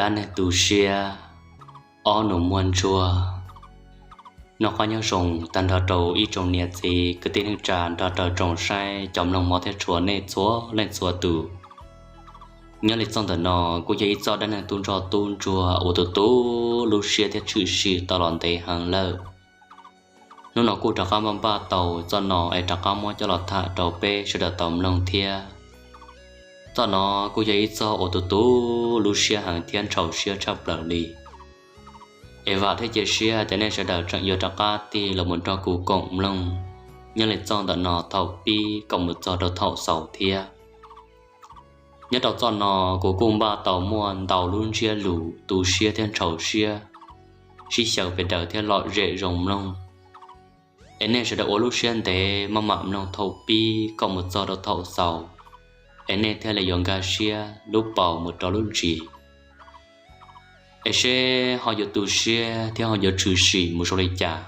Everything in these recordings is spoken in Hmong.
Dab neeg tu siab, ob nus muag ntsuag. Noj qab nyob zoo tag nrho rau ib tsoom niam txiv kwv tij neej tsa nrog rau tsoom saib cov mloog hmov thiab tshua nej txhua leej txhua tus. Nyob li txoj ntawm no kuj yog ib txoj dab neeg tub ntsoj tub ntsuag uas tus tub lub siab thiab tshwm sim tau los ntev heev lawm. Hnub no kuj rov qab npaj npaj tau txoj no es rov qab muab coj los tham rau peb sawv daws tau mloog thiab. Txoj no kuj yog ib txoj uas tus tub lub siab heev thiab ntshaus siab tshaj plaws li. Es vam thiab cia siab tias nej sawv daws tseem yuav rov qab tig los mus nrog kuv koom mloog nyob li txoj ntawm no thaum pib kom mus txog rau thaum xaus thiab. Nyob rau txoj no kuv kuj npaj tau muaj ntau lub ntsiab lus tu siab thiab ntshaus siab sib xyaw pes daws thiab lom zem zoo mloog. Es nej sawv daws ua lub siab ntev maj mam mloog thaum pib kom mus txog rau thaum xaus, es nej thiaj li yuav nkag siab lub paus mus rau lub ntsis. Es seb ho yuav tu siab thiab ho yuav tshwm sim mus zoo li cas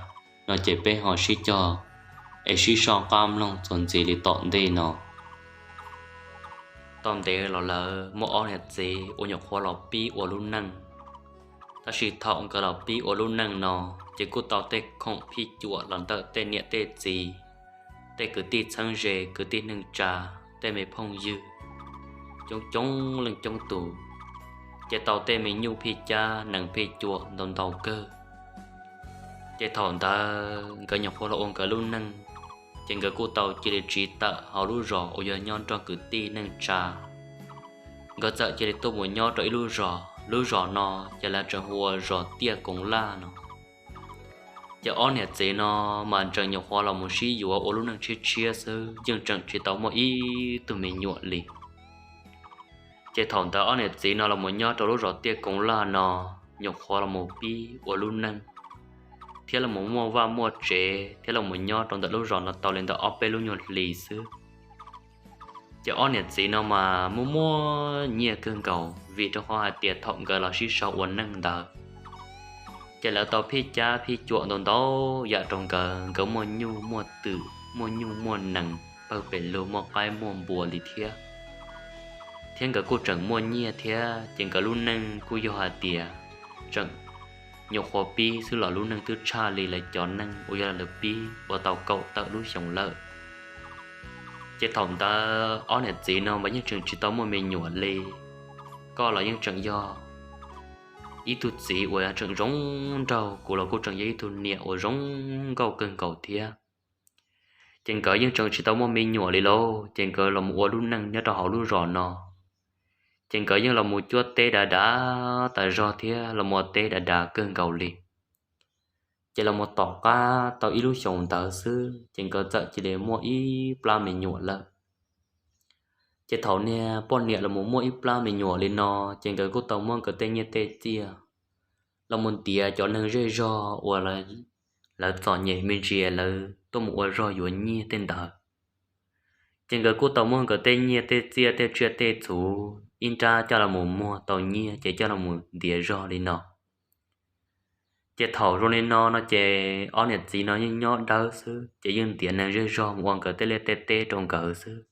no ces peb ho sib cog es sib soj qab mloog txuas ntxiv li tom ntej no. Tau ntev los lawm muaj ob niam txiv uas nyuam qhuav los pib ua lub neej. Tab sis thaum nkawd los pib ua lub neej no ces kuj tau tej khoom phij cuam los ntawm tej niam tej txiv, tej kwv tij txheeb ze, kwv tij neej tsa, tej me phooj ywg, coob coob leej coob tus, ces tau tej me nyuj phij cab nees phij cuam ntau ntau kawg. Ces thaum ntawd nkawd nyuam qhuav los ua nkawd lub neej, ces nkawd kuj tau cia li tsiv tawm hauv lub zos uas yog nyob nrog kwv tij neej tsa. Nkawd txawm cia li tuaj mus nyob rau ib lub zos, lub zos no ces lawv tseem hu ua zos Tiaj Koos Laj no. Ces ob niam txiv no mas tseem nyuam qhuav los mus sib yuav ua lub neej tshiab tshiab xwb, yeej tseem tsis tau muaj ib tug me nyuam li. Ces thaum ntawd ob niam txiv no los mus nyob rau lub zos Tiaj Koos Laj no, nyuam qhuav los mus pib ua lub neej, thiab los mus muaj vaj muaj tsev thiab los mus nyob rau ntawm lub zos no tau li ntawm ob peb lub nyuag hli xwb. Ces ob niam txiv no mas muaj muaj nyiaj kawg nkaus vim rau qhov hais tias thaum nkawd los sib sau ua neej ntawd, ces lawv tau phij cab phij cuam ntau ntau yam rau nkawd, nkawd muaj nyuj muaj twm, muaj nyuj muaj nees pawg pes lug, muaj qaib muaj npua li thiab. Thiab nkawd kuj tseem muaj nyiaj thiab, ces nkawd lub neej kuj yog hais tias tseem nyuam qhuav pib xwb los lub neej twb tshaj li lawv cov neej uas yog lawv pib ua tau kaum tawm lub xyoo lawm. Ces thaum ntawd ob niam txiv no mas yeej tseem tsis tau muaj me nyuam li. Koj los yeej tseem yog ib tug txiv uas tseem zoo nraug, kuv los kuj tseem yog ib tug niam uas zoo nkauj kawg nkaus thiab. Ces nkawd yeej tseem tsis tau muaj me nyuam li lauj, ces nkawd los mus ua lub neej nyob rau hauv lub zos no. Ces nkawd yeej los mus cuab teb dav dav tas zog thiab los mus ua teb dav dav kawg nkaus li. Ces los mus tom qab tau ib lub xyoos ntawd xwb ces nkawd txawm cia li muaj ib plab me nyuam lawm. Ces thaum niag poj niam los mus muaj ib plab me nyuam li no, ces nkawd kuj tau muab nkawd tej nyiaj tej txiaj los mus ntiav cov neeg zej zog uas lawv txom nyem me ntsis lawv tuaj mus ua zog yuav nyiaj tej ntawd. Ces nkawd kuj tau muab nkawd tej nyiaj tej txiaj tej tsiaj tej txhu ib nrab coj los mus muag tau nyiaj ces coj los mus ntiav zog li no. Ces thaum zoo li no no ces ob niam txiv no yeej nyob dawb xwb ces yeej ntiav neeg zej zog mus ua nkawd tej liaj tej teb rau nkawd xwb.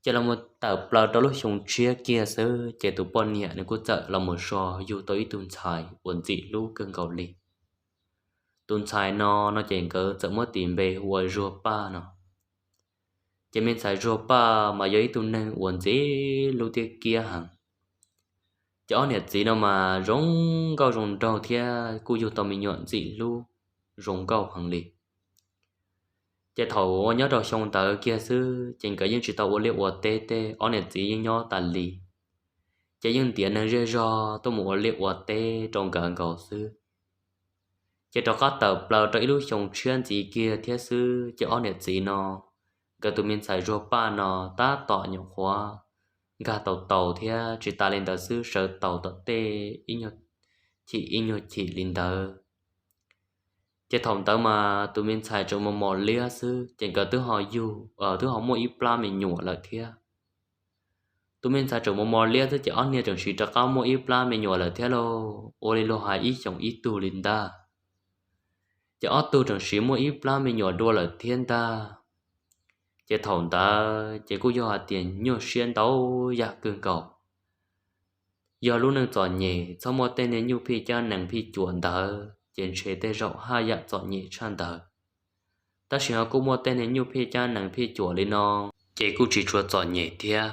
Ces los mus tawm plaws rau lub xyoo tshiab kiag xwb ces tus poj niam nws kuj txawm los mus so yug tau ib tug ntxhais uas ntxim hlub kawg nkaus li. Tus ntxhais no no ces nkawd txawm muab tis npe hu ua Zuag Paj no. Ces me ntxhais Zuag Paj mas yog ib tug neeg uas ntxim hlub thiab kiab heev. Ces ob niam txiv no mas zoo nkauj zoo nraug thiab kuj yug tau me nyuam ntxim hlub zoo nkauj heev li. Ces thaum uas nyob rau xyoo ntawd kiag xwb ces nkawd yeej tsis tau ua liaj ua teb tej, ob niam txiv yeej nyob tas li. Ces yeej ntiav neeg zej zog tuaj mus ua liaj ua teb rau nkawd nkaus xwb. Ces rov qab tawm plaws rau ib lub xyoo tshiab ntxiv kiag thiab xwb ces ob niam txiv no, nkawd tus me ntxhais Zuag Paj no tab tom nyuam qhuav nkag tau taus thiab tsis tas li ntawd xwb sawv taus tom tej ib nyuag chim ib nyuag chim li ntawd. Ces thaum ntawd mas tus me ntxhais tseem mos mos liab xwb ces nkawd twb ho yug, twb ho muaj ib plab me nyuam lawm thiab. Tus me ntxhais tseem mos mos liab xwb ces ob niag tseem sim rov qab muaj ib plab me nyuam lawm thiab lauj, ua li luag hais ib xyoos ib tug li ntag. Ces ob tug tseem sim muaj ib plab me nyuam dua lawm thiab ntag. Ces thaum ntawd ces kuj yog hais tias nyuaj siab ntau yam kawg nkaus. Yog lub neej txom nyem txhob muaj tej niag nyuj phij cab nees phij cuam ntawd ces ntshe tej zaum haj yam txom nyem tshaj ntawd. Tab sis ho kuj muaj tej niag nyuj phij cab nees phij cuam li no ces kuj tsis tshua txom nyem thiab.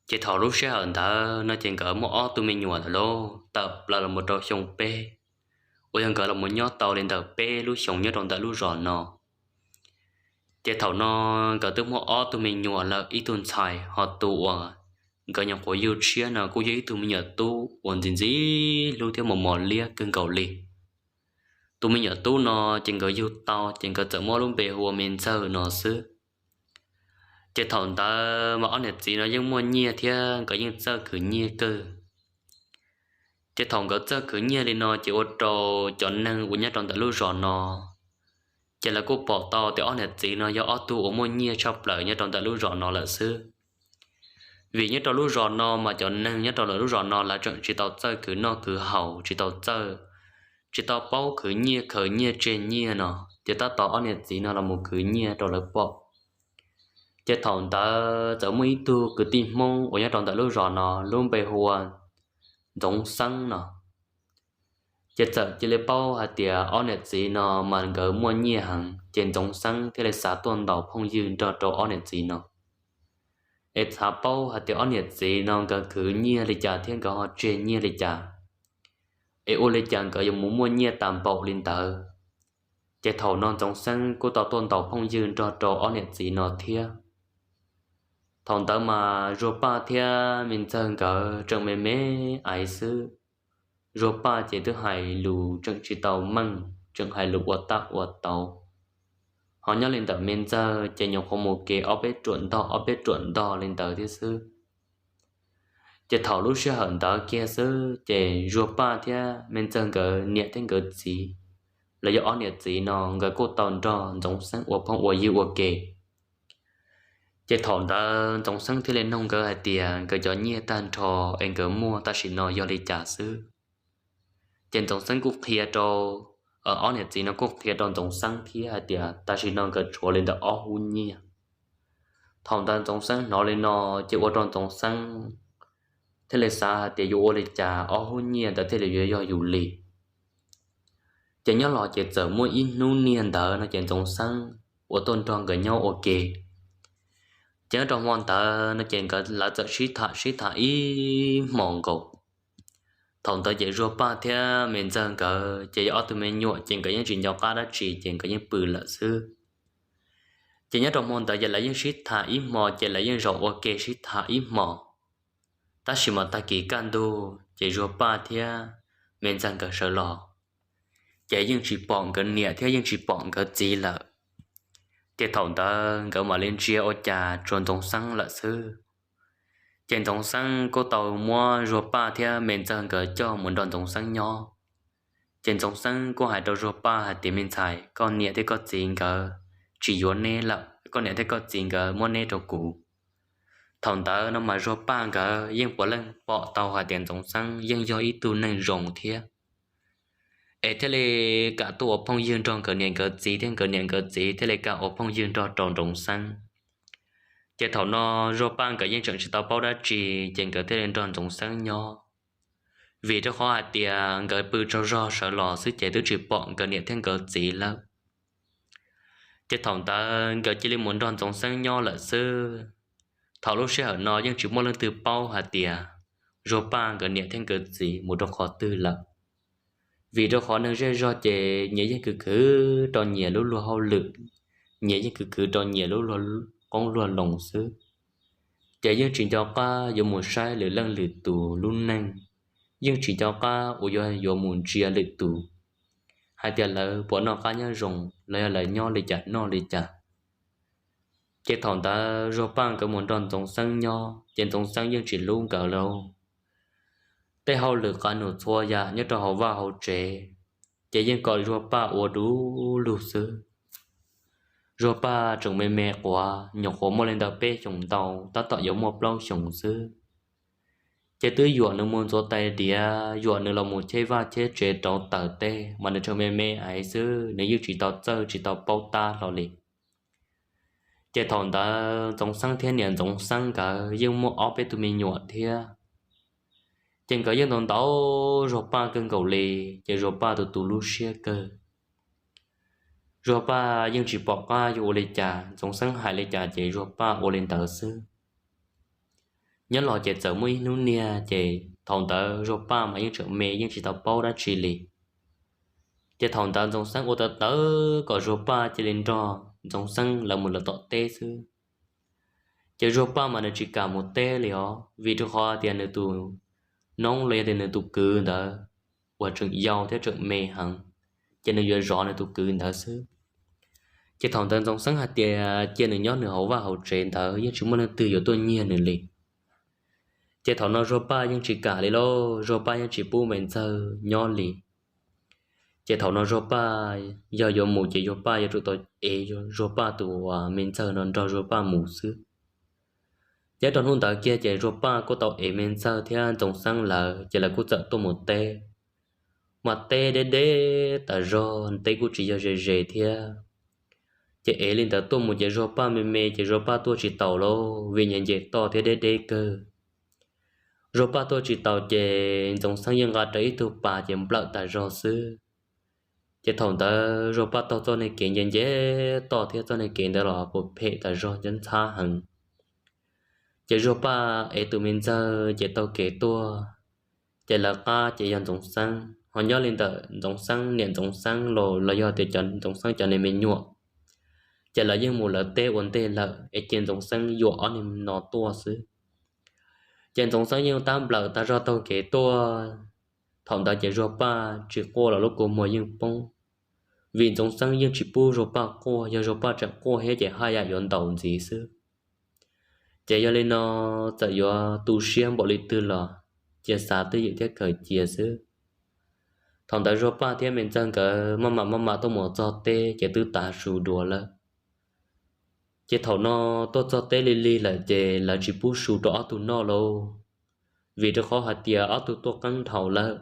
Ces thaum lub sij hawm ntawd no ces nkawd muaj ob tug me nyuam lawm lauj, tawm plaws los mus rau xyoo peb, uas yog nkawd los mus nyob tau li ntawm peb lub xyoos nyob rau ntawm lub zos no. Ces thaum no nkawd twb muaj ob tug me nyuam lawm, ib tug ntxhais, ho tus uas nkawd nyuam qhuav yug tshiab no kuj yog ib tug me nyuam tub uas ntxim ntxim hlub thiab mos mos liab kawg nkaus li. Tus me nyuam tub no ces nkawd yug tau ces nkawd txawm muab lub npe hu ua Me Ntxawg no xwb. Ces thaum ntawd mas ob niam txiv no yeej muaj nyiaj thiab nkawd yeej txawj khwv nyiaj kawg. Ces thaum nkawd txawj khwv nyiaj li no ces ua rau cov neeg uas nyob rau ntawm lub zos no ces lawv kuj pom tau tias ob niam txiv no yog ob tug uas muaj nyiaj tshaj plaws nyob rau ntawm lub zos no lawm xwb. Vim nyob rau lub zos no mas cov neeg nyob rau lawv lub zos no lawv tseem tsis tau txawj khwv noj khwv haus, tsis tau txawj, tsis tau paub khwv nyiaj khaws nyiaj tseg nyiaj no, ces tab tom ob niam txiv no los mus khwv nyiaj rau lawv pom. Ces thaum ntawd txawm muaj ib tug kwv tij Hmoob uas nyob rau ntawm lub zos no lub npe hu ua Ntxoov Xeeb no. Ces txawm cia li paub hais tias ob niam txiv no mas nkawd muaj nyiaj heev, ces Ntxoov Xeeb thiaj li xav tuaj ntaus phooj ywg nrog rau ob niam txiv no, es xav paub hais tias ob niam txiv no nkawd khwv nyiaj li cas thiab nkawd ho tseg nyiaj li cas, es ua li cas nkawd yuav mus muaj nyiaj tas npaum li ntawd. Ces thaum no Ntxoov Xeeb kuj tau tuaj ntaus phooj ywg nrog rau ob niam txiv no thiab. Thaum ntawd mas Zuag Paj thiab Me Ntxawg nkawd tseem me me aiv xwb. Zuag Paj ces twb hais lus tseem tsis tau meej, tseem hais lus ua tab ua tau. Ho nyob li ntawm Me Ntxawg ces nyuam qhuav mus kev ob peb ruam ntog ob peb ruam ntog li ntawd thiab xwb. Ces thaum lub sij hawm ntawd kiag xwb ces Zuag Paj thiab Me Ntxawg nkawd niam thiab nkawd txiv, los yog ob niam txiv no nkawd kuj tau nrog Ntxoov Xeeb ua phooj ua ywg ua ke. Ces thaum ntawd Ntxoov Xeeb thiaj li nug nkawd hais tias nkawd cov nyiaj tag nrho es nkawd muaj tam sim no yog li cas xwb. Ces Ntxoov Xeeb kuj qhia rau, ob niam txiv no kuj qhia rau Ntxoov Xeeb thiab hais tias tam sim no nkawd tshuav li ntawm ob hub nyiaj. Thaum ntawd Ntxoov Xeeb hnov li no ces ua rau Ntxoov Xeeb thiaj li xav hais tias yuav ua li cas ob hub nyiaj ntawd thiaj li yuav yog yus li. Ces nyob los ces txawm muaj ib hnub niag ntawd no ces Ntxoov Xeeb uas tuaj nrog nkawd nyob ua ke. Ces nyob rau hmo ntawd no ces nkawd lawv txawm sib tham sib tham ib hmos nkaus. Thaum ntawd ces Zuag Paj thiab Me Ntxawg nkawd ces yog ob tug me nyuam ces nkawd yeej tsis nco qab dab tsi ces nkawd yeej pw lawm xwb. Ces nyob rau hmo ntawd ces lawv yeej sib tham ib hmos ces lawv yeej zaum ua ke sib tham ib hmos. Tab sis mas tag kis kaj ntug ces Zuag Paj thiab Me Ntxawg nkawd sawv los, ces yeej tsis pom nkawd niam thiab yeej tsis pom nkawd txiv lawm. Ces thaum ntawd nkawd mam li ntsia ua cas tsuas Ntxoov Xeeb lawm xwb. Ces Ntxoov Xeeb kuj tau muab Zuag Paj thiab Me Ntxawg nkawd coj mus nrog Ntxoov Xeeb nyob. Ces Ntxoov Xeeb kuj hais rau Zuag Paj hais tias, Me ntxhais, koj niam thiab koj txiv nkawd tsis yuav neb lawm, koj niam thiab koj txiv nkawd muab neb rau kuv. Thaum ntawd no mas Zuag Paj nkawd yeej puav leej pom tau hais tias Ntxoov Xeeb yeej yog ib tug neeg zoo thiab, es thiaj li kam tuaj ua phooj ywg nrog nkawd niam nkawd txiv thiab nkawd niam nkawd txiv thiaj li kam ua phooj ywg nrog rau Ntxoov Xeeb. Ces thaum no Zuag Paj nkawd yeej tseem tsis tau paub dab tsi, ces nkawd thiaj li nrog Ntxoov Xeeb nyob. Vim rau qhov hais tias nkawd pw tsaug zog sawv los xwb ces twb tsis pom nkawd niam thiab nkawd txiv lawm. Ces thaum ntawd nkawd cia li mus nrog Ntxoov Xeeb nyob lawm xwb. Thaum lub sij hawm no yeej tsis muaj leej twg paub hais tias Zuag Paj nkawd niam thiab nkawd txiv mus rau qhov twg lawm. Vim rau qhov neeg zej zog ces nyias yeej khwv khwv rau nyias lub luag hauj lwm, nyias yeej khwv khwv rau nyias lub luag qoob luag loo xwb. Ces yeej tsis nco qab yuav mus saib lwm leej lwm tus lub neej, yeej tsis nco qab uas yuav yuav mus ntsia lwm tus hais tias lawv puas noj qab nyob zoo los yog lawv nyob li cas noj li cas. Ces thaum ntawd Zuag Paj nkawd mus nrog Ntxoov Xeeb nyob ces Ntxoov Xeeb yeej tsis hlub nkawd lauj. Tej hauj lwm qav num txhua yam nyob rau hauv vaj hauv tsev ces yeej kom Zuag Paj ua du lug xwb. Zuag Paj tseem me me quav, nyuam qhuav muaj li ntawm peb xyoos ntau, tab tom yuav muaj plaub xyoos xwb. Ces twb yuam nws mus ntxuav tais diav, yuam nws los mus cheb vaj cheb tsev rauv taws teb, mas nws tseem me me aiv xwb, nws yeej tsis tau txawj tsis tau paub tab hlo li. Ces thaum ntawd Ntxoov Xeeb thiab niam Ntxoov Xeeb nkawd yeej muaj ob peb tug me nyuam thiab. Ces nkawd yeej ntaus ntaus Zuag Paj kawg nkaus li, ces Zuag Paj tus tu lub siab kawg. Zuag Paj yeej tsis pom qab yuav ua li cas, Ntxoov Xeeb hais li cas ces Zuag Paj ua li ntawd xwb. Nyob los ces txawm muaj ib hnub niag ces thaum ntawd Zuag Paj mas yeej tseem me yeej tsis tau paub dab tsi li. Ces thaum ntawd Ntxoov Xeeb ua tawv tawv kom Zuag Paj cia li nrog Ntxoov Xeeb lawv mus lawv tom teb xwb. Ces Zuag Paj mas nws tsis kam mus teb li os, vim rau qhov tias nws tus noob los yog tias nws tus kwv ntawd uas tseem yau thiab tseem me heev, ces nws yuav zov nws tus kwv ntawd xwb. Ces thaum ntawd Ntxoov Xeeb hais tias cia nws nyob nws hauv vaj hauv tsev ntawd yeej tsis muaj leej twg yuav tuaj nyiag nws li. Ces thaum no Zuag Paj yeej tsis kam li lauj, Zuag Paj yeej tsis pub Me Ntxawg nyob li. Ces thaum no Zuag Paj yog yuav mus ces Zuag Paj yuav tsum tau ev Zuag Paj tus Me Ntxawg no nrog Zuag Paj mus xwb. Ces rau hnub ntawd kiag ces Zuag Paj kuj tau ev Me Ntxawg thiab Ntxoov Xeeb lawv ces lawv kuj txawm tuaj mus teb. Mas teb deb deb tas zog, teb kuj tsis yog ze ze thiab. Ces ev li ntawd tuaj mus ces Zuag Paj me me ces Zuag Paj tuaj tsis taus lauj, vim nyias nce toj thiab deb deb kawg. Zuag Paj tuaj tsis taus ces Ntxoov Xeeb yeej nqa rawv ib tug pas ces nplawm tas zog xwb. Ces thaum ntawd Zuag Paj taug txoj niag kev nce nce toj thiab txoj niag kev ntawd los puas phem tas zog, ntxhab heev. Ces Zuag Paj ev tus Me Ntxawg ces taug kev tuaj, ces lawv qab ces yog Ntxoov Xeeb, ho nyob li ntawm Ntxoov Xeeb niam Ntxoov Xeeb los los yog tias cov Ntxoov Xeeb cov niag me nyuam, ces lawv yeej mus lawv teb ua ntej lawm es cia Ntxoov Xeeb yuam ob niag no tuaj xwb. Ces Ntxoov Xeeb yeej tab nplawm tas zog taug kev tuaj. Thaum ntawd ces Zuag Paj tsis quaj los lub kua muag yeej poob, vim Ntxoov Xeeb yeej tsis pub Zuag Paj quaj, yog Zuag Paj tseem quaj thiab ces haj yam yuav ntaus ntxiv xwb. Ces yog li no txawm yuav tu siab npaum li twg los cia xav twj ywm thiab khaws cia xwb. Thaum ntawd Zuag Paj thiab Me Ntxawg nkawd maj mam maj mam tuaj mus txog teb ces twb tav su dua lawm. Ces thaum no tuaj txog teb lig lig lawm ces lawv tsis pub su rau ob tug noj lauj, vim rau qhov hais tias ob tug tuaj qeeb dhau lawm.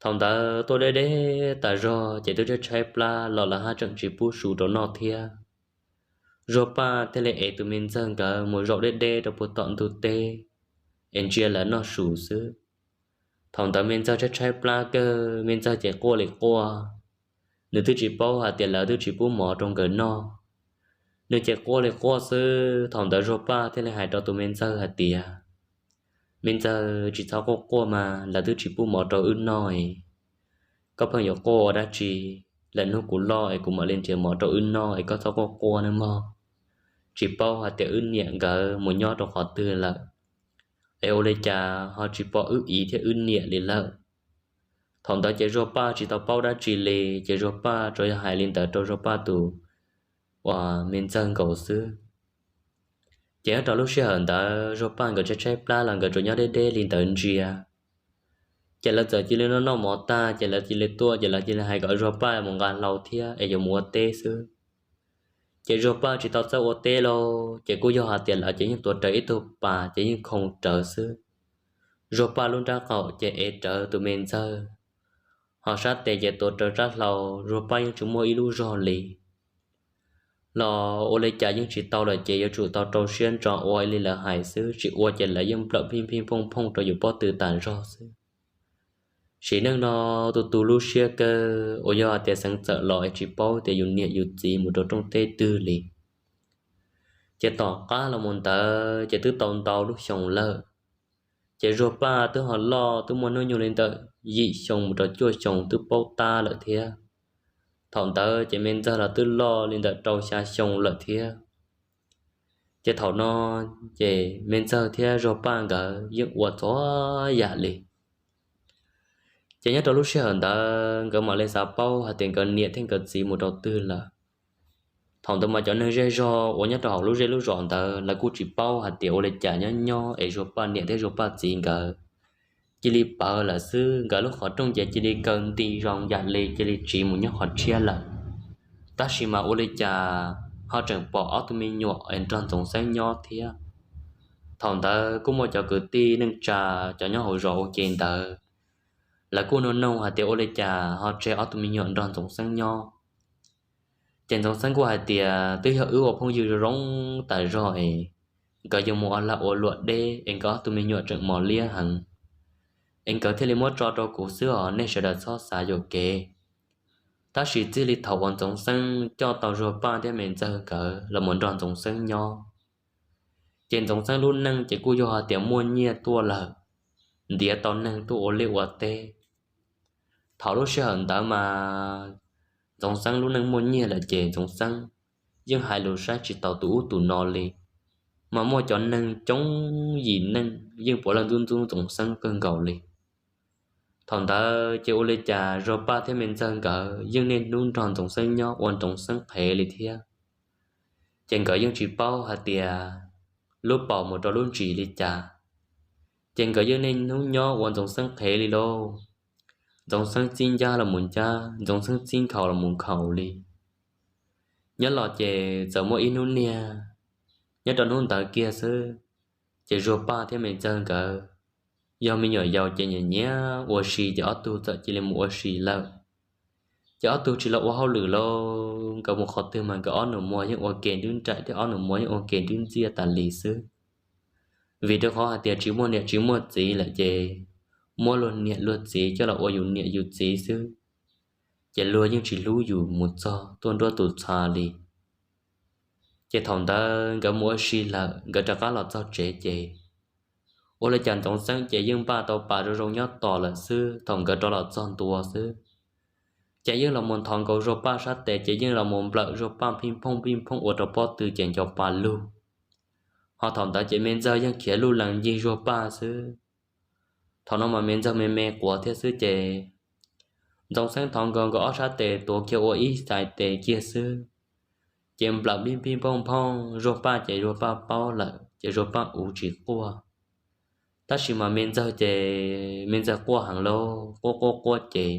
Thaum ntawd tuaj deb deb tas zog ces twb tshaib tshaib plab los lawv haj tseem tsis pub su rau noj thiab. Zuag Paj thiaj li ev tus Me Ntxawg nkawd mus zaum deb deb rau puag tom ntug teb es ntsia lawv noj su xwb. Thaum ntawd Me Ntxawg tshaib tshaib plab kawg, Me Ntxawg ces quaj li quaj. Nws twb tsis paub hais tias lawv twb tsis pub mov rau nkawd noj. Nws ces quaj li quaj xwb, thaum ntawd Zuag Paj thiaj li hais rau tus Me Ntxawg hais tias, Me Ntxawg, tsis txhob quaj quaj mas, lawv twb tsis pub mov rau wb noj es koj pheej yuav quaj ua dab tsi? Lwm hnub kuv loj es kuv mam li nrhiav mov rau wb noj es koj txhob quaj quaj nawb mog. Tsis paub hais tias wb niam nkawd mus nyob rau qhov twg lawm, es ua li cas ho tsis pom wb txiv thiab wb niam li lawm? Thaum ntawd ces Zuag Paj tsis tau paub dab tsi li, ces Zuag Paj tsuas yog hais li ntawd rau Zuag Paj tus uas Me Ntxawg nkaus xwb. Ces nyob rau lub sij hawm ntawd Zuag Paj nkawd tshaib tshaib plab los nkawd tsuas nyob deb deb li ntawd ntsia. Ces lawv txawm cia li noj noj mov tag ces lawv cia li tuaj, ces lawv cia li hais kom Zuag Paj mus nqa hlau thiab es yuav mus ua teb xwb. Ces Zuag Paj tsis tau txawj ua teb lauj, ces kuj yog hais tias lawv ces yeej tuav rawv ib tug pas ces yeej khoo rawv xwb. Zuag Paj lub nrab qaum ces ev rawv tus Me Ntxawg, ho sab tes ces tuav rawv rab hlau, Zuag Paj yeej tsis muaj ib lub zog li. Los ua li cas yeej tsis tau lawm ces yuav tsum tau rau siab ntso ua li lawv hais xwb, tsis ua ces lawv yeej nplawm phij phij phooj phooj rau yus pob tw tas zog xwb. Sim neej no tus tu lub siab kawg uas yog hais tias xeev txawm los es tsis paub tias yus niam yus txiv mus rau rooj teb twg li. Ces tom qab los mus ntawd ces twb tau ntau lub xyoo lawm. Ces Zuag Paj twb ho loj, twb muaj hnub nyoog li ntawm yim xyoo mus rau cuaj xyoo twb paub tab lawm thiab. Thaum ntawd ces Me Ntxawg los twb loj li ntawm rau xya xyoo lawm thiab. Ces thaum no ces Me Ntxawg thiab Zuag Paj nkawd yeej ua txhua yam li. Ces nyob rau lub sij hawm ntawd nkawd mam li xav paub hais tias nkawd niam thiab nkawd txiv mus rau twg lawm. Thaum ntawd mas cov neeg zej zog uas nyob rau hauv lub zej lub zos ntawd lawv kuj tsis paub hais tias ua li cas nyob nyob es Zuag Paj niam thiab Zuag Paj txiv nkawd cia li pawv lawm xwb, nkawd lub qhov rooj ces cia li kaw nti zoo yam li cia li tsiv mus nyob qhov tshiab lawm. Tab sis mas ua li cas ho tseem pom ob tug me nyuam es nrog Ntxoov Xeeb nyob thiab. Thaum ntawd kuj muaj cov kwv tij neej tsa, cov nyob hauv zos ua ke ntawd, lawv kuj nug noog hais tias ua li cas ho tseg ob tug me nyuam nrog Ntxoov Xeeb nyob. Ces Ntxoov Xeeb kuj hais tias twb yog wb ua phooj ywg zoo tas zog es nkawd yuav mus ua lag ua luam deb es nkawd ob tug me nyuam tseem mos liab heev. es nkawd thiaj li muab tso rau kuv xwb os, nej sawv daws txhob xav yuam kev. Tab sis txij li thaum uas Ntxoov Xeeb coj tau Zuag Paj thiab Me Ntxawg nkawd los mus nrog Ntxoov Xeeb nyob, ces Ntxoov Xeeb lub neej ces kuj yog hais tias muaj nyiaj tuaj lawm, ntiav tau neeg tuaj ua liaj ua teb. Thaum lub sij hawm ntawd mas Ntxoov Xeeb lub neej muaj nyiaj lawm ces Ntxoov Xeeb yeej hais lus saib tsis taus tus ub tus no li, mas muaj cov neeg coob yim neej yeej puav leej ntxub ntxub Ntxoov Xeeb kawg nkaus li. Thaum ntawd ces ua li cas Zuag Paj thiab Me Ntxawg nkawd yeej niaj hnub nrog Ntxoov Xeeb nyob ua Ntxoov Xeeb qhev li thiab. Ces nkawd yeej tsis paub hais tias lub paus mus rau lub ntsis li cas, ces nkawd yeej niaj hnub nyob ua Ntxoov Xeeb qhev li lauj. Ntxoov Xeeb txib ncab los mus ncab, Ntxoov Xeeb txib nkhaus los mus nkhaus li. Nyob los ces txawm muaj ib hnub niag, nyob rau hnub ntawd kiag xwb, ces Zuag Paj thiab Me Ntxawg nkawd yog me nyuam yaus ces nyiam nyiam ua si, ces ob tug txawm cia li mus ua si lawm. Ces ob tug tsis los ua hauj lwm lauj, nkawd mus qhov twg mas nkawd ob nus muag yeej ua ke nrwb nraim thiab ob nus muag yeej ua ke nrwb ntxiaj tas li xwb. Vim rau qhov hais tias tsis muaj niam tsis muaj txiv lawm ces muab luag niam luag txiv coj los ua yus niam yus txiv xwb, ces luag yeej tsis hlub yus mus txog tuaj nruab tus txha li. Ces thaum ntawd nkawd mus ua si lawm, nkawd rov qab los txog tsev ces ua li cas Ntxoov Xeeb ces yeej npaj tau pas zoo zoo nyob tos lawm xwb. Thaum nkawd rov los txog ntua xwb, ces yeej los mus nthos nkaus Zuag Paj sab tes, ces yeej los mus nplawm Zuag Paj pij phooj pij phooj ua rau pob tw ces nco pa lug. Ho thaum ntawd ces Me Ntxawg yeej khiav luj lees ncig Zuag Paj xwb. Thaum no mas Me Ntxawg me me quav thiab xwb ces Ntxoov Xeeb thov nkaus nkawd ob sab tes tuav kiag ua ib xais tes kiag xwb, ces nplawm pij pij phooj phooj Zuag Paj ces Zuag Paj paub lawm ces Zuag Paj uv tsis quaj. Tab sis mas Me Ntxawg ces Me Ntxawg quaj heev lauj, quaj quaj quaj ces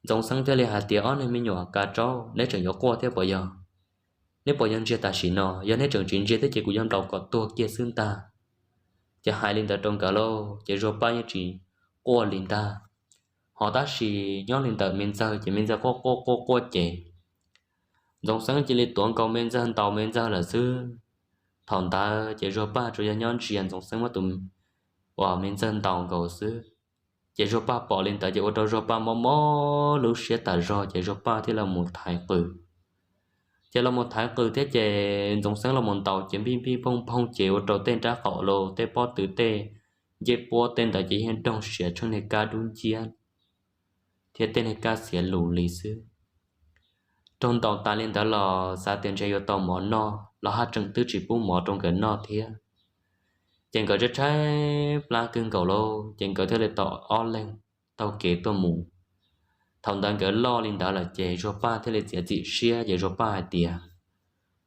Ntxoov Xeeb thiaj li hais tias, Ob neeg me nyuam, kav tsaub, neb tseem yuav quaj thiab puas yog? Neb puas yog ntsia tam sim no? Yog neb tseem tsis ntsia thiab ces kuv yuav nplaus kom tuag kiag xwb ntag. Ces hais li ntawd rau nkawd lauj, ces Zuag Paj yeej tsis quaj li ntag. Ho tab sis nyob li ntawm Me Ntxawg ces Me Ntxawg quaj quaj quaj quaj ces Ntxoov Xeeb cia li tuav nkaus Me Ntxawg ntaus Me Ntxawg lawm xwb. Thaum ntawd ces Zuag Paj tsuas yog nyob ntsia Ntxoov Xeeb muab tus uas Me Ntxawg ntaus nkaus xwb. Ces Zuag Paj pom li ntawd ces ua rau Zuag Paj mob mob lub siab tas zog ces Zuag Paj thiaj los mus thaiv qws. Ces los mus thaiv qws thiab ces Ntxoov Xeeb los mus ntaus ces npij npij phooj phooj ces ua rau tej nrab qaum los tej pob tw tej ncej puab tej ntawd ces yeej doog siav tsheej niag kab dub nciab thiab tej niag kab xiav lus li xwb. Raug ntaus tas li ntawd los xav tias ntshe yuav tau mov noj los haj tseem twb tsis pub mov rau nkawd noj thiab. Ces nkawd tshaib tshaib plab kawg nkaus lauj, ces nkawd thiaj li tau ob leeg taug kev tuaj mus. Thaum ntawd nkawd loj li ntawd lawm ces Zuag Paj thiaj li txiav txim siab ces Zuag Paj hais tias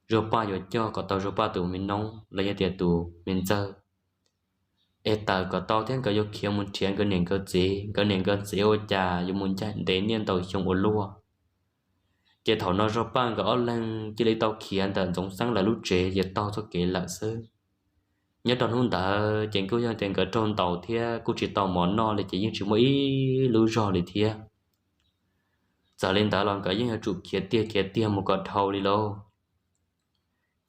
Zuag Paj yuav coj kom tau Zuag Paj tus me noob los yog tias tus Me Ntxawg es tawm kom tau thiab nkawd yuav khiav mus nrhiav nkawd niam nkawd txiv. Nkawd niam nkawd txiv ua cas yuav mus ncaim ntev niaj ntau xyoo ua luaj. Ces thaum no Zuag Paj nkawd ob leeg cia li tau khiav ntawm Ntxoov Xeeb lawv lub tsev ces taug txoj kev lawm xwb. Nyob rau hnub ntawd ces kuj yog tias nkawd raug ntaus thiab kuj tsis tau mov noj li ces yeej tsis muaj ib lub zog li thiab. Txawm li ntawd los nkawd yeej yuav tsum khiav tiag khiav tiag mus kom dhau li lauj.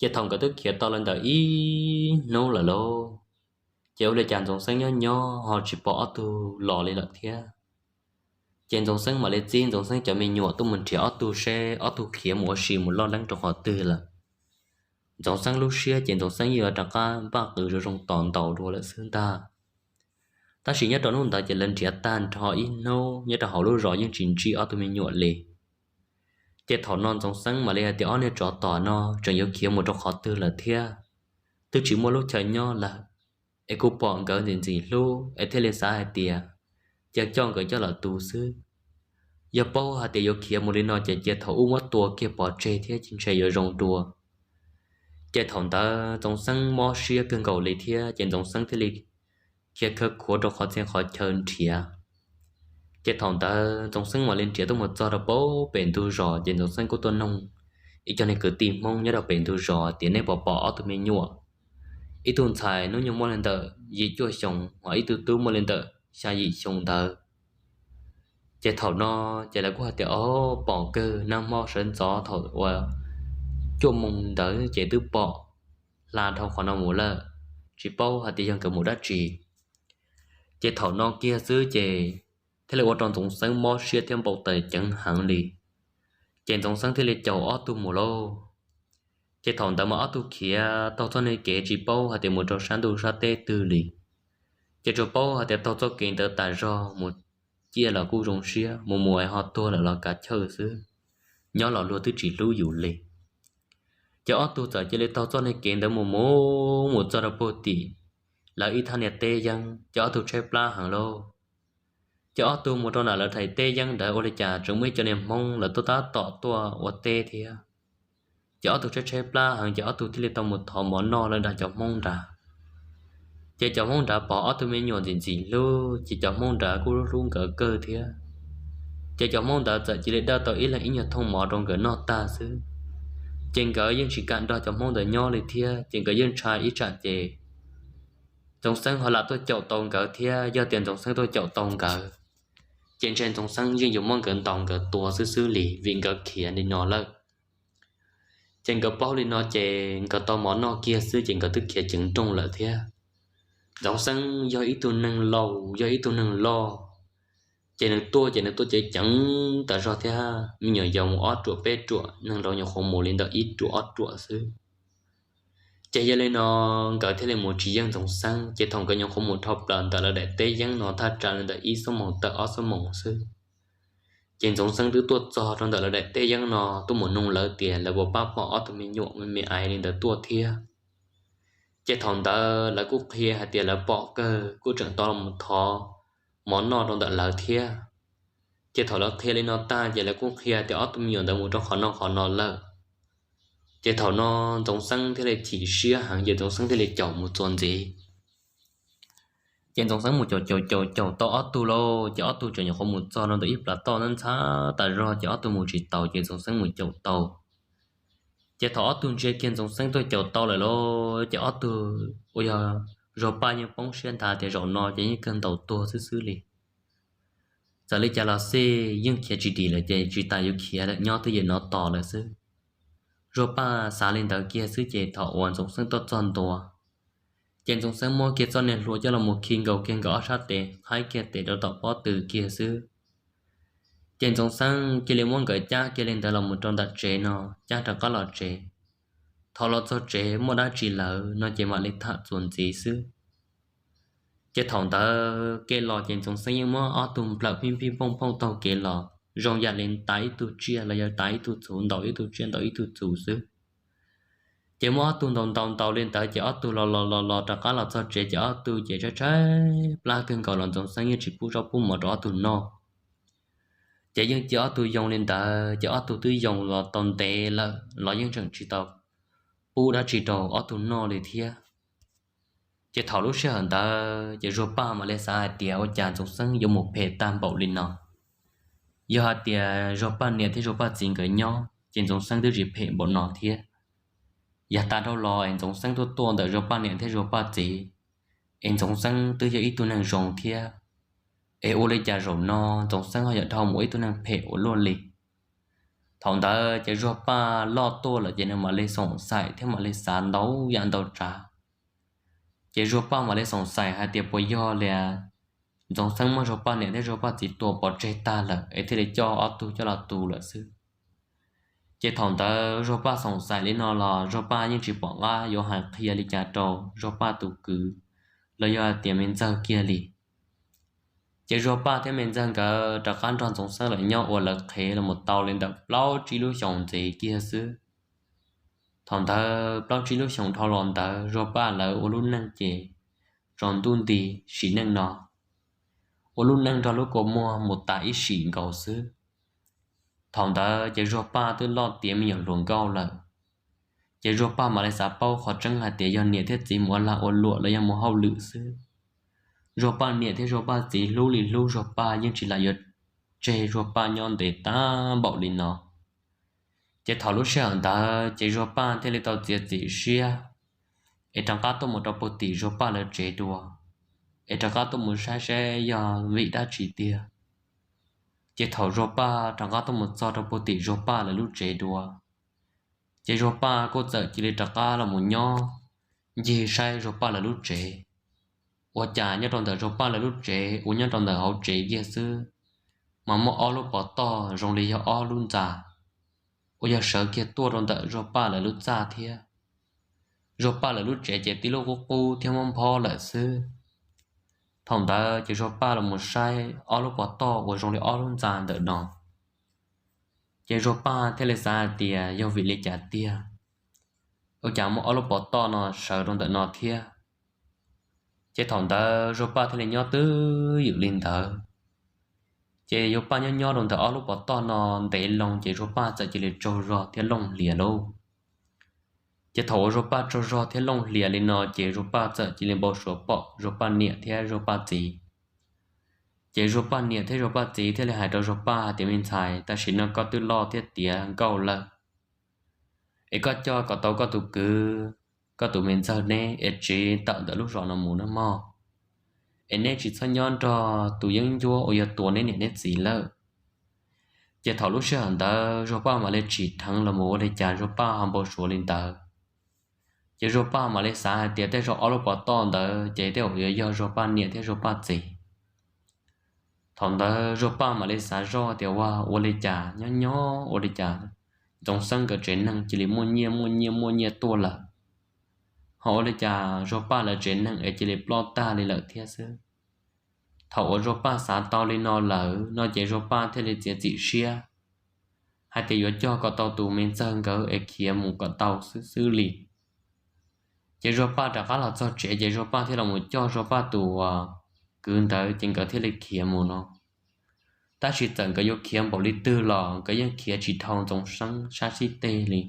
Ces thaum nkawd twb khiav tau li ntawm ib hnub lawm lauj, ces ua li cas Ntxoov Xeeb nyob nyob ho tsis pom ob tug los li lawm thiab. Ces Ntxoov Xeeb mam li txib Ntxoov Xeeb cov me nyuam tuaj mus nrhiav ob tug seb ob tug khiav mus ua si mus loj leeb rau qhov twg lawm. Ntxoov Xeeb lub siab ces Ntxoov Xeeb yeej yuav rov qab npaj qws zoo zoo tos ntaus dua lawm xwb ntag. Tab sis nyob rau hnub ntawd ces lawv nrhiav tag nrho ib hnub nyob rau hauv lub zos yeej tsis ntsib ob tug me nyuam li. Ces thaum no Ntxoov Xeeb mam li hais tias ob niag tsov tom no tseem yuav khiav mus rau qhov twg lawm thiab, twb tsis muaj lub chaw nyob lawm, es kuj pom nkawd ntxim ntxim hlub es thiaj li xav hais tias cia coj nkawd coj los tu xwb. Yog paub hais tias yuav khiav mus li no ces cia thaum ub muab tua kiag pov tseg thiab ces ntshe yuav zoo dua. Ces thaum ntawd Ntxoov Xeeb mob siab kawg nkaus li thiab ces Ntxoov Xeeb thiaj li khiav khawv khuav rau qhov txhia qhov chaw nrhiav. Ces thaum ntawd Ntxoov Xeeb mam li nrhiav tuaj mus txog rau pem ntug zos ces Ntxoov Xeeb kuj tuaj noog ib co niag kwv tij Hmoob nyob rau pem ntug zos tias nej puas pom ob tug me nyuam, ib tug ntxhais hnub nyoog muaj li ntawm yim cuaj xyoo ho ib tug tub muaj li ntawm xya yim xyoo ntawd. Ces thaum no ces lawv kuj hais tias o, pom kawg, nag hmo sawv ntxov thaum uas cuaj moos ntawd ces twb pom hla dhau qhov no mus lawm, tsis paub hais tias yog nkawd mus dab tsi. Ces thaum no kiag xwb ces thiaj li ua rau Ntxoov Xeeb mob siab thiab npau taws ceev heev li. Ces Ntxoov Xeeb thiaj li caum ob tug mus lauj. Ces thaum ntawd mas ob tug khiav taug txoj niag kev tsis paub hais tias mus rau sab ntuj sab teb twg li. Ces tsuas paub hais tias taug txoj kev ntawd tas zog mus ciaj los kuj zoo siab, mus mus es ho tuag lawm los kav chawj xwb, nyob los luag twb tsis hlub yus li. Ces ob tug txawm cia li taug txoj niag kev ntawd mus mus mus txog rau puag tim lawv ib thaj niag teb yeeb, ces ob tug tshaib plab heev lauj. Ces ob tug mus rau nram lawv daim teb yeeb ntawd ua li cas tseem muaj ib co niag Hmoob lawv tuaj tab tom tuaj ua teb thiab. Ces ob tug tshaib tshaib plab heev ces ob tug thiaj li tau mus thov mov noj lawv nram cov Hmoob nrad. Ces cov Hmoob nrad pom ob tug me nyuam ntxim ntxim hlub ces cov Hmoob nrad kuj hlub hlub nkawd kawg thiab. Ces cov Hmoob ntawd txawm cia li dawj tau ib leeg ib nyuag thooj mov rau nkawd noj tag xwb. Ces nkawd yeej tsis kam nrog cov Hmoob ntawd nyob li thiab, ces nkawd yeej ntshai ib tsam ces Ntxoov Xeeb ho lam tuaj caum tau nkawd thiab. Yog tias Ntxoov Xeeb tuaj caum tau nkawd, ces ntshe Ntxoov Xeeb yeej yuav muab nkawd ntaus nkawd tua xwb xwb li vim nkawd khiav li no lawm. Ces nkawd paub li no ces nkawd tau mov noj kiag xwb ces nkawd twb khiav ceev nrooj lawm thiab. Ntxoov Xeeb yog ib tug neeg laus, yog ib tug neeg loj, ces nws tuaj ces nws tuaj ceev ceev tas zog thiab. Me nyuam yaus mus ob ruam peb ruam, neeg laus nyuam qhuav mus li ntawm ib ruam ob ruam xwb. Ces yog li no nkawd thiaj li mus tsis yeej Ntxoov Xeeb. Ces thaum nkawd nyuam qhuav mus dhau plaws ntawm lawv daim teb yeeb no thaj tsam li ntawm ib xuab moos tawm ob xuab moos xwb, ces Ntxoov Xeeb twb tuaj txog rau ntawm lawv daim teb yeeb no tuaj mus nug lawv tias lawv puas pab pom ob tug me nyuam me me ais li ntawd tuaj thiab. Ces thaum ntawd lawv kuj qhia hais tias lawv pom kawg, kuj tseem tau los thov mov noj rau ntawm lawv thiab. Ces thaum lawv qhia li no tag ces lawv kuj qhia tias ob tug me nyuam ntawd mus rau qhov no qhov no lawm. Ces thaum no Ntxoov Xeeb thiaj li chim siab heev ces Ntxoov Xeeb thiaj li caum mus txuas ntxiv. Ces Ntxoov Xeeb mus caum caum caum caum tau ob tug lauj, ces ob tug tseem nyuam qhuav mus txog rau ntawm ib plas toj ntxhab tas zog ces ob tug mus tsis taus ces Ntxoov Xeeb mus caum tau. Ces thaum ob tug ntsia kiag Ntxoov Xeeb tuaj caum tau lawm lauj, ces ob tug uas yog Zuag Paj yeej poob siab nthav tias zaum no ces yeej kawg ntaus tuag xwb xwb li. Txawm li cas los xij yeej khiav tsis dim lawm ces tsis tas yuav khiav lawm, nyob twj ywm no tos lawm xwb. Zuag Paj xav li ntawd kiag xwb ces thaum uas Ntxoov Xeeb tuaj txog ntua, ces Ntxoov Xeeb muab kiag txoj niag hlua coj los mus khi nkaus kiag nkawd ob sab tes, qhaib kiag tes rau tom pob tw kiag xwb. Ces Ntxoov Xeeb cia li muab nkawd cab kiag li ntawd los mus rau ntawm tsev no, cab rov qab los tsev. Thaum los txog tsev muaj dab tsi lawm no ces mam li tham txuas ntxiv xwb. Ces thaum ntawd kev los ces Ntxoov Xeeb yeej muab ob tug nplawm phij phij phooj phooj taug kev los zoo yam li tav ib tug tsiaj los yog tav ib tug txhuv, ntaus ib tug tsiaj ntaus ib tug txhuv xwb. Ces muab ob tug ntaus ntaus ntaus li ntawd ces ob tug los los los los rov qab los txog tsev ces ob tug ces tshaib tshaib plab kawg nkaus los Ntxoov Xeeb yeej tsis pub zaub pub mov rau ob tug noj. Ces yeej cia ob tug yoo li ntawd ces ob tug twb yoo los tau ntev lawm los yeej tseem tsis tau pub dab tsi rau ob tug noj li thiab. Ces thaum lub sij hawm ntawd ces Zuag Paj mam li xav hais tias ua cas Ntxoov Xeeb yuav mus phem tag npaum li no. Yog hais tias Zuag Paj niam thiab Zuag Paj txiv nkawd nyob ces Ntxoov Xeeb twb tsis phem npaum no thiab. Yav tas dhau los es Ntxoov Xeeb tuaj tuaj ntawm Zuag Paj niam thiab Zuag Paj txiv, es Ntxoov Xeeb twb yog ib tug neeg zoo thiab, es ua li cas zaum no Ntxoov Xeeb ho yuav dhau mus ib tug neeg phem ua luaj li. Thaum ntawd ces Zuag Paj loj tuaj lawm ces nws mam li xoom xaim thiab mam li xav ntau yam ntau tsav. Ces Zuag Paj mam li xoom xaim hais tias puas yog li Ntxoov Xeeb muab Zuag Paj niam thiab Zuag Paj txiv tua pov tseg tag lawm es thiaj li coj ob tug coj los tu lawm xwb. Ces thaum ntawd Zuag Paj xoom xaim li no los Zuag Paj yeej tsis pom qab yuav hais qhia li cas rau Zuag Paj tus kwv los yog hais tias me ntxawg kiag li. Ces Zuag Paj thiab me ntxawg nkawd rov qab nrog Ntxoov Xeeb lawm nyob ua lawv qhev los mus tau li ntawm plaub tsib lub xyoos ntxiv kiag xwb. Thaum ntawd plaub tsib lub xyoos dhau los ntawd Zuag Paj lawv ua lub neej ces tsaus ntuj nti sim neej no, ua lub neej nrog lub kua muag mus tas ib sim nkaus xwb. Thaum ntawd ces Zuag Paj twb loj tiav me nyuam hluas nkauj lawm. Ces Zuag Paj mam li xav paub qhov tseeb hais tias yog niam thiab txiv mus ua lag ua luam los yog mus hauj lwm xwb. Zuag Paj niam thiab Zuag Paj txiv hlub li hlub Zuag Paj yeej tsis lam yuav tseg Zuag Paj nyob ntev tag npaum li no. Ces thaum lub sij hawm ntawd ces Zuag Paj thiaj li tau txiav txim siab es rov qab tuaj mus rau puag tim Zuag Paj lawv tsev dua, es rov qab tuaj mus saib saib yog vim dab tsi tiag. Ces thaum Zuag Paj rov qab tuaj mus txog rau puag tim Zuag Paj lawv lub tsev dua, ces Zuag Paj kuj txawm cia li rov qab los mus nyob ncig saib Zuag Paj lawv lub tsev. ua cas nyob rau ntawm Zuag Paj lawv lub tsev uas nyob rau ntawm hauv tsev kiag xwb, mas muaj ob lub pov toj zoo li yog ob lub ntxa uas yog sawv kiag tuaj rau ntawm Zuag Paj lawv lub txaj thiab. Zuag Paj lawv lub tsev ces tib lub qub qub thiab mob nphob lawm xwb. Thaum ntawd ces Zuag Paj los mus saib ob lub pov toj uas zoo li ob lub ntxa ntawm no, ces Zuag Paj thiaj li xav hais tias yog vim li cas tiag, ua cas muaj ob lub pov toj no sawv rau ntawm no thiab. Ces thaum ntawd Zuag Paj thiaj li nyob twj ywm li ntawd. Ces Zuag Paj nyob nyob rau ntawm ob lub pov toj no ntev loo ces Zuag Paj txawm cia li tsaug zog thiab looj hlias lauj. Ces thaum uas Zuag Paj tsaug zog thiab looj hlias li no ces Zuag Paj txawm cia li npau suav pom Zuag Paj niam thiab Zuag Paj txiv. Ces Zuag Paj niam thiab Zuag Paj txiv thiaj li hais rau Zuag Paj hais tias, Me ntxhais, tam sim no koj twb loj thiab tiav nkauj lawm, es koj coj kom tau koj tus kwv, koj tus me ntxawg neb es tsiv tawm ntawm lub zos no mus nawb mog, es neb tsis txhob nyob nrog tus yeeb ncuab uas yog tua neb niam neb txiv lawm. Ces thaum lub sij hawm ntawd Zuag Paj mam li tsim dheev los mus ua li cas Zuag Paj ho npau suav li ntawd. Ces Zuag Paj mam li xav hais tias tej zaum ob lub pov toj ntawd ces tej zaum yuav yog Zuag Paj niam thiab Zuag Paj txiv. Thaum ntawd Zuag Paj mam li xav zoj tias, Ua, ua li cas nyob nyob ua li cas Ntxoov Xeeb nkawd tsev neeg cia li muaj nyiaj muaj nyiaj muaj nyiaj tuaj lawm, ho ua li cas Zuag Paj lawv tsev neeg es cia li ploj tag li lawm thiab xwb. Thaum uas Zuag Paj xav tau li no lawm no ces Zuag Paj thiaj li txiav txim siab hais tias yuav cog kom tau tus me ntxawg nkawd es khiav mus kom tau xwb xwb li. Ces Zuag Paj rov qab los txog tsev ces Zuag Paj thiaj los mus coj Zuag Paj tus kwv ntawd ces nkawd thiaj li khiav mus no. Tab sis txawm nkawd yuav khiav npaum li twg los nkawd yeej khiav tsis dhau Ntxoov Xeeb sab xib teg li.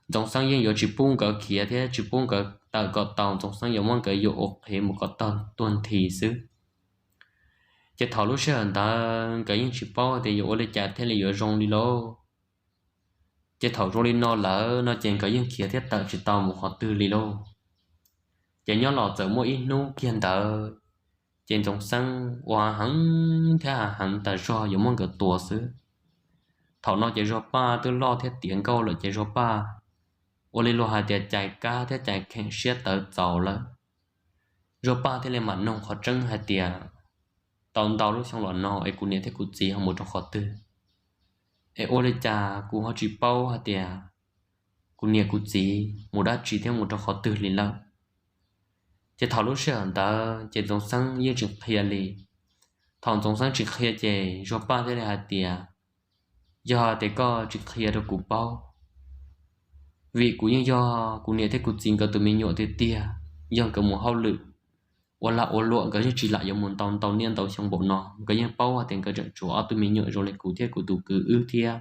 Ntxoov Xeeb yeej yuav tsis pub nkawd khiav thiab tsis pub nkawd tawm kom tau, Ntxoov Xeeb yuav muab nkawd yuam ua qhev mus kom tau tuag nthi xwb. Ces thaum lub sij hawm ntawd nkawd yeej tsis paub tias yuav ua li cas thiaj li yuav zoo li lauj. Ces thaum zoo li no lawm no ces nkawd yeej khiav thiab tawm tsis tau mus qhov twg li lauj. Ces nyob los txawm muaj ib hnub kiag ntawd, ces Ntxoov Xeeb ua heev thiab heev tas zog yuav muab nkawd tua xwb. Thaum no ces Zuag Paj twb loj thiab tiav nkauj lawm ces Zuag Paj ua li luag hais tias cais kab thiab cais kheem siab tawv txaus lawm. Zuag Paj thiaj li mam noog qhov tseeb hais tias, Tau ntau lub xyoo los no es kuv niam thiab kuv txiv ho mus rau qhov twg, es ua li cas kuv ho tsis paub hais tias kuv niam kuv txiv mus dab tsi thiab mus rau qhov twg li lawm? Ces thaum lub sij hawm ntawd ces Ntxoov Xeeb yeej tsis qhia li. Thaum Ntxoov Xeeb tsis qhia ces Zuag Paj thiaj li hais tias, Yog tias koj tsis qhia rau kuv paub, vim kuv yeej yog kuv niam thiab kuv txiv nkawd tus me nyuam tiag tiag, yog nkawd mus hauj lwm ua lag ua luam nkawd yeej tsis lam yuav mus ntau ntau niaj ntau xyoo npaum no, nkawd yeej paub hais tias nkawd tseem tshuav ob tug me nyuam zoo li kuv thiab kuv tus kwv wb thiab.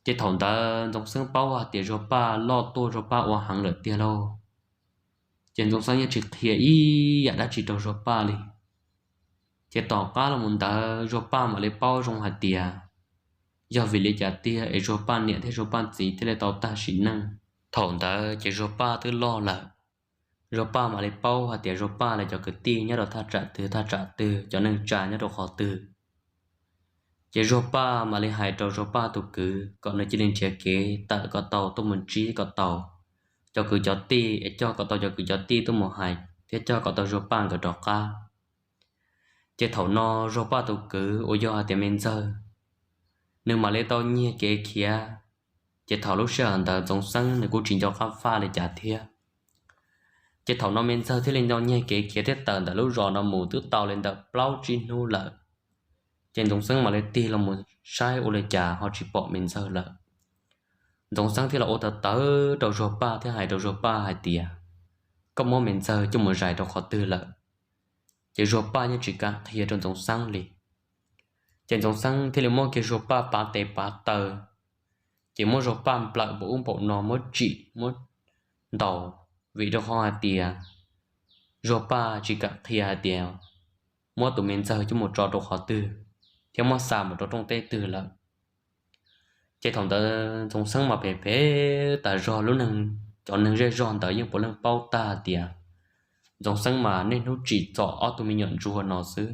Ces thaum ntawd Ntxoov Xeeb paub hais tias Zuag Paj loj tuaj Zuag Paj ua heev lawm tiag lauj. Ces Ntxoov Xeeb yeej tsis qhia ib yam dab tsi rau Zuag Paj li. Ces tom qab los mus ntawd Zuag Paj mam li paub zoo hais tias yog vim li cas tiag es Zuag Paj niam thiab Zuag Paj txiv thiaj li tau tag sim neej. Thaum ntawd ces Zuag Paj twb loj lawm, Zuag Paj mam li paub hais tias Zuag Paj lawv cov kwv tij nyob rau thaj tsam twg thaj tsam twg, cov neej tsa nyob rau qhov twg. Ces Zuag Paj mam li hais rau Zuag Paj tus kwv kom nws cia li nrhiav kev tawm kom tau tuaj mus ntsib kom tau cov kwv cov tij es coj kom tau cov kwv cov tij tuaj mus hais thiab coj kom tau Zuag Paj nkawd rov qab. Ces thaum no Zuag Paj tus kwv uas yog hais tias Me Ntxawg, nws mam li tau nyiag kev khiav. Ces thaum lub sij hawm ntawd Ntxoov Xeeb nws kuj tsis nco qab faj li cas thiab. Ces thaum no Me Ntxawg thiaj li nco nyiag kev khiav thiab tawm ntawm lub zos no mus twb tau li ntawm plaub tsib hnub lawm. Ces Ntxoov Xeeb mam li tig los mus saib ua li cas ho tsis pom Me Ntxawg lawm. Ntxoov Xeeb thiaj los ua tawv tawv rau Zuag Paj thiab hais rau Zuag Paj hais tias, Koj muab Me Ntxawg coj mus zais rau qhov twg lawm? Ces Zuag Paj yeej tsis kam qhia rau Ntxoov Xeeb li. Ces Ntxoov Xeeb thiaj li muab kiag Zuag Paj pav tes pav taw, ces muab Zuag Paj nplawm npaum ub npaum no, muab tsim muab ntaus, vim rau qhov hais tias Zuag Paj tsis kam qhia hais tias muab tus Me Ntxawg coj mus tso rau qhov twg thiab muab xa mus rau rooj teb twg lawm. Ces thaum ntawd Ntxoov Xeeb mas phem phem tas zog, lub neej, cov neeg zej zog ntawd yeej puav leej paub tag tias Ntxoov Xeeb mas niaj hnub tsim txom ob tug me nyuam ntsuag no xwb.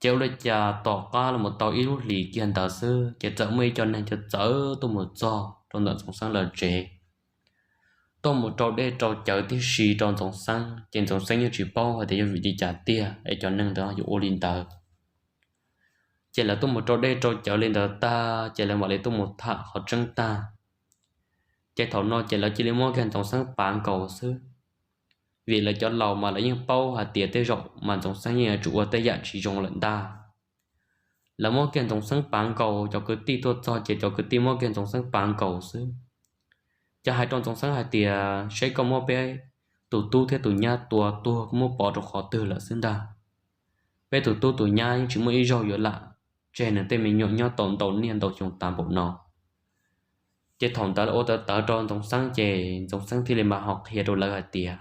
Ces ua li cas tom qab los mus tau ib lub hlis kiag ntawd xwb ces txawm muaj ib co neeg txawv txawv tuaj mus txog rau ntawm Ntxoov Xeeb lawv tsev. tuaj mus rau dej rau cawv tib si rau Ntxoov Xeeb, ces Ntxoov Xeeb yeej tsis paub hais tias yog vim li cas tiag es cov neeg ntawd yuav ua li ntawd. Ces lawv tuaj mus rau dej rau cawv li ntawd tag, ces lawv mam li tuaj mus tham qhov tseeb tag. Ces thaum no ces lawv cia li muab kiag Ntxoov Xeeb pav nkaus xwb, vim lawv cov laus mas lawv yeej paub hais tias tej zaum mas Ntxoov Xeeb yeej yuav tsum ua tej yam tsis zoo lawm ntag. Lawv muab kiag Ntxoov Xeeb pav nkaus, cov kwv tij tuaj txog ces cov kwv tij muab kiag Ntxoov Xeeb pav nkaus xwb. Ces hais rau Ntxoov Xeeb hais tias, seb koj muab peb tus tub thiab tus nyab tua tuag koj muab pov rau qhov twg lawm xwb ntag. Peb tus tub tus nyab yeej tsis muaj ib zaug yuav lam tseg nws tej me nyuam nyob tau ntau niaj ntau xyoo tas npaum no. Ces thaum ntawd lawv ua tawv tawv rau Ntxoov Xeeb ces Ntxoov Xeeb thiaj li mam ho qhia rau lawv hais tias,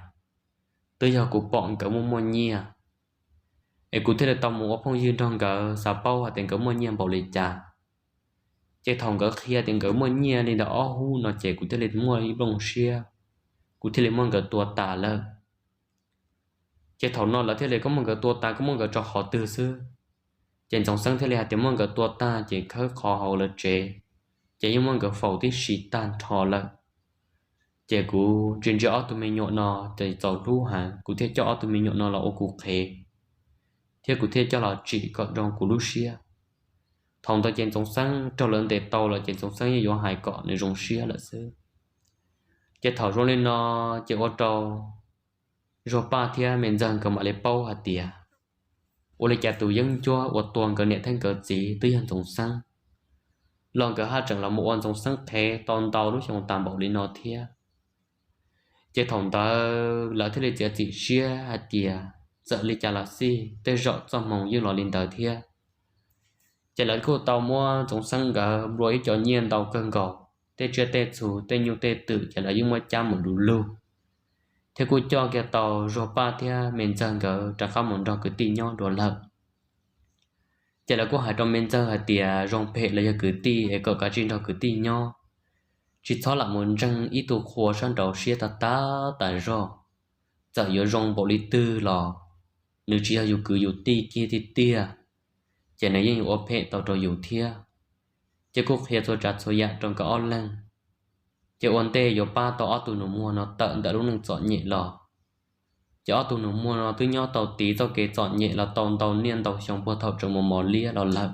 twb yog kuv pom nkawd muaj muaj nyiaj, es kuv thiaj li tau mus ua phooj ywg nrog nkawd xav paub hais tias nkawd muaj nyiaj npaum li cas. Ces thaum nkawd qhia tias nkawd muaj nyiaj li ntawm ob hub no ces kuv thiaj li muaj ib nplooj siab, kuv thiaj li muab nkawd tua tas lawm. Ces thaum no lawv thiaj li, koj muab nkawd tua tas koj muab nkawd tso qhov twg xwb? Ces Ntxoov Xeeb thiaj li hais tias muab nkawd tua tag ces khawb qhov hauv lawv tsev, ces yeej muab nkawd faus tib si tag nrho lawm. Ces kuv ntsia ntsia ob tug me nyuam no ces txaus hlub heev, kuv thiaj coj ob tug me nyuam no los ua kuv qhev, thiab kuv thiaj coj los tsim kom zoo kuv lub siab. Thaum ntawd ces Ntxoov Xeeb raug lawv ntes tau lawm ces Ntxoov Xeeb yeej yuav hais kom nws zoo siab lawm xwb. Ces thaum zoo li no ces ua rau Zuag Paj thiab Me Ntxawg nkawd mam li paub hais tias, ua li cas tus yeeb ncuab uas tua nkawd niam thiab nkawd txiv twb yog Ntxoov Xeeb, los nkawd haj tseem los mus ua Ntxoov Xeeb qhev tau ntau lub xyoo tas npaum li no thiab. Ces thaum ntawd lawv thiaj li txiav txim siab hais tias txawm li cas los xij tej zaum txoj hmoo yeej los li ntawd thiab. Ces lawv kuj tau muab Ntxoov Xeeb nkawd nplua ib co nyiaj ntau kawg nkaus, tej tsiaj tej txhu tej nyuj tej twm ces lawv yeej muab cab mus du lug, thiab kuj coj kiag tau Zuag Paj thiab Me Ntxawg nkawd rov qab mus nrog kwv tij nyob dua lawm. Ces lawv kuj hais rau Me Ntxawg hais tias zoo phem los yog kwv tij es kom kav tsij nrog kwv tij nyob, tsis txhob lam mus ntseeg ib tug qhua sab nraud siab tag tag tas zog. Txawm yuav zoo npaum li twg los nws tsis yog yus kwv yus tij kiag tiag tiag, ces nws yeej yuav ua phem tau rau yus thiab. Ces kuj qhia txhua tsav txhua yam rau nkawd ob leeg. Ces ua ntej yuav pab tau ob tug nus muag no tawm ntawm lub neej txom nyem los, ces ob tug nus muag no twb nyob tau tiv txoj kev txom nyem los tau ntau niaj ntau xyoo puag thaum tseem mos mos liab los lawm.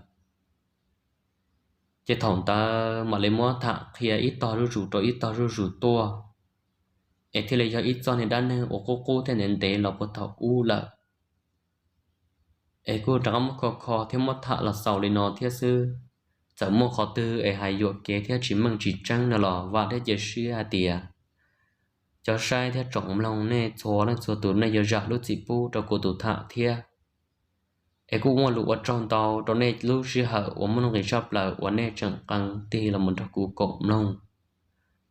Ces thaum ntawd mam li muab tham qhia ib tog zuj zus rau ib tog zuj zus tuaj, es thiaj li yog ib txoj niag dab neeg uas qub qub thiab ntev ntev los puag thaum ub lawm. Es kuj rov qab muab kho kho thiab muab tham los xaus li no thiab xwb. Txawm muaj qhov twg es hais yuam kev thiab tsis meej tsis tseeb no los vam thiab cia siab hais tias cov saib thiab tsoom mloog nej txhua leej txhua tus nej yuav zam lub txim pub rau kuv tus tham thiab. Es kuj muaj lus ua tsaug ntau rau nej lub sij hawm uas muaj nuj nqis tshaj plaws uas nej tseem qee tig los mus nrog kuv koom mloog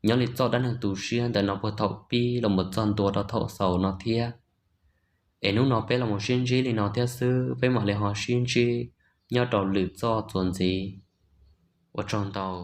nyob li txoj dab neeg tu siab ntawm no puag thaum pib los mus txog ntua rau thaum xaus no thiab. Es hnub no peb los mus sib ntsib li no thiab xwb, peb mam li ho sib ntsib nyob rau lwm txoj txuas ntxiv. Ua tsaug ntau.